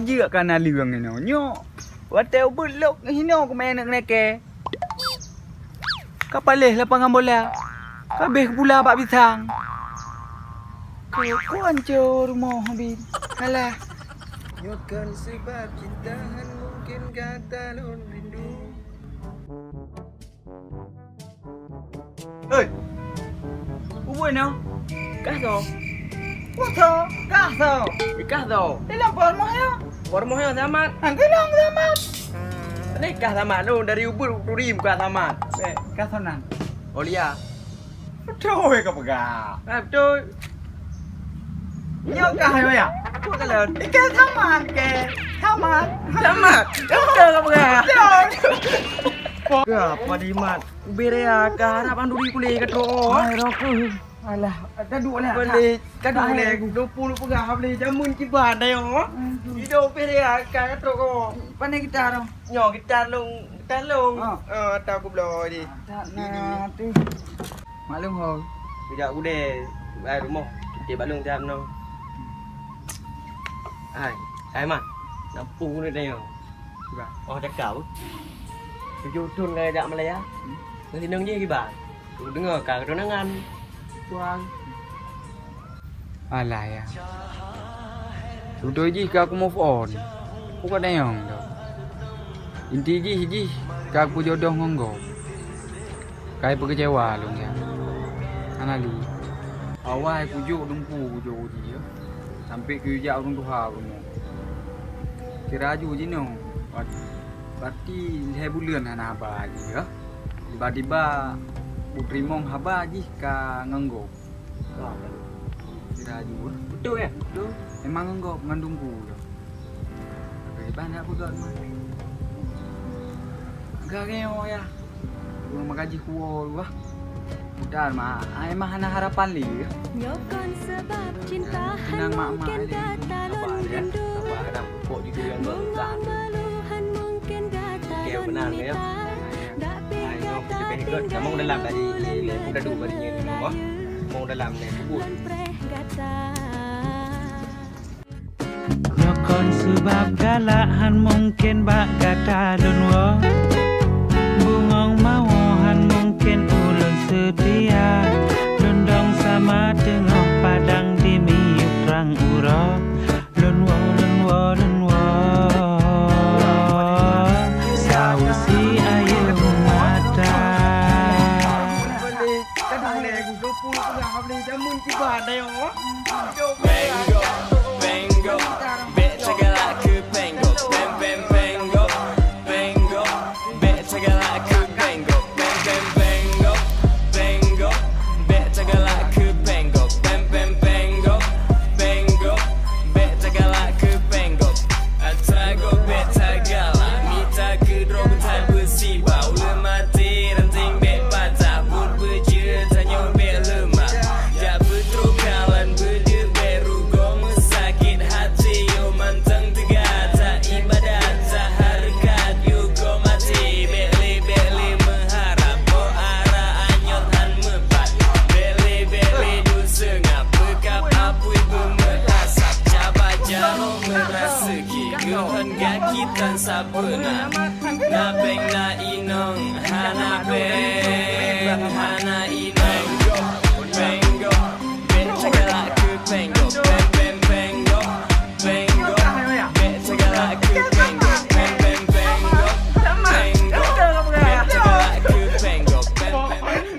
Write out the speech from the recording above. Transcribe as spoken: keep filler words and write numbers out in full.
Jeuet ka na leueng inoe. Nyoe, watèe ubeuet lôn hinoe keumeuneuek neukè. Ka paléh lapangan bola. Ka abéh geupula bak pisang. Keu, keu hancô rumoh Habib. Alah. Nyoe kan sabab cinta hana mungken gata lôn rindu. Hei! Ubui nyoe? Kah soe? Peue soe? Kah soe? Di kah soe? Di lam peurumoh nyoe. Peurumoh nyoe Samat. Hana keunong Samat. Ni kah Samat lôn dari ubui turi muka Samat. Eh, kah soe nan? Aulia. Beutôi ka peugah. Ah, beutôi. Nyoe kah nyoe ya? Peue kalon? Ikan Samat ke? Samat. Samat. Beutôi ka peugah. Beutôi. Ka Padimat. Bere ya ka harap anduri kulé ka trok. Hai, rokok. Alah, ka duek lah. Boleh, ka duek lah. Hai. Dua puluh peugah boleh jamun kiban dah yo. Aduh. Hidup bere ya ka trok ko. Pane kita tu? Nyoe kita long, kita long. Ah. Ah, tak aku belum ni. Tak nak tu. Maklum ho. Tidak udah, bayar rumah. Kita balong jam no. Hai, hai man. Nampu ni dah yo. Sudah. Oh, cakap apa? Tujuh thon ka jak Malaya. Hmm. Nang sinong je kiban. Aku dengar ka ketunangan. Tuan. Alah ya. Seubeutôi jih ka aku move on. Bukan nyang tu. Inti jih, jih ka aku jodoh ngon gob. Kai peukeucewa lôn ya. Hana lé. Awai kujok dumpu kujok uji ya. Sampai kujak ureueng tuha ureueng. Kira aju jinoe. Berarti lhèe buleuen hana haba jih ya. Tiba-tiba kuteurimong haba jih ka ngon gob. Wah, kira aju. Beutôi ya? Beutôi. Memang ngon gob, ngon dumpu ya. Tapi ban nak peugah mah. Agak ngeyo ya. Ureueng meugaji kuwoe lu ah. Udah mah, ai mah hana harapan lé. Nyoe kon sabab cinta han mungken gata lôn rindu. Bungong malu han mungken gata lôn mita. Dak pih gata tinggai lôn preh gata. Lôn preh gata. Nyoe kon sabab galak han mungken bak gata lôn woe. Bungong mawö han mungken ulôn seutia. Lôn dong sama teungoh padang di miyueb trang uroe. Lôn woe, lôn woe, lôn woe. Saweue sie ayeue mata. Bengkok, bengkok, bèk tagalak keu bengkok, beng, beng, bengkok, bengkok, bèk tagalak keu bengkok, beng, beng, bengkok, bengkok, bèk tagalak keu bengkok, beng, beng, bengkok, bengkok, bèk tagalak keu bengkok. Atra gob bèk tagalak, mita keudroe beutai beusibak, ulèe maté ranting bèk patah, buet beujeuet tanyoe bèk leumah. Jak peutrok kalon beudeuh bèk rugoe, meusakét haté yoh mantong teuga. Ta ibadat, ta hareukat yoh goe maté, bèk lé, bèk lé meuharab, boh ara anyot han meupat. Bèk lé, bèk lé deuh seungab, peukab apui beumeuasab, caba jaroe meuraseuki, geuhon gaki tan sapeue na. Na péng na inong, hana péng, hana inong.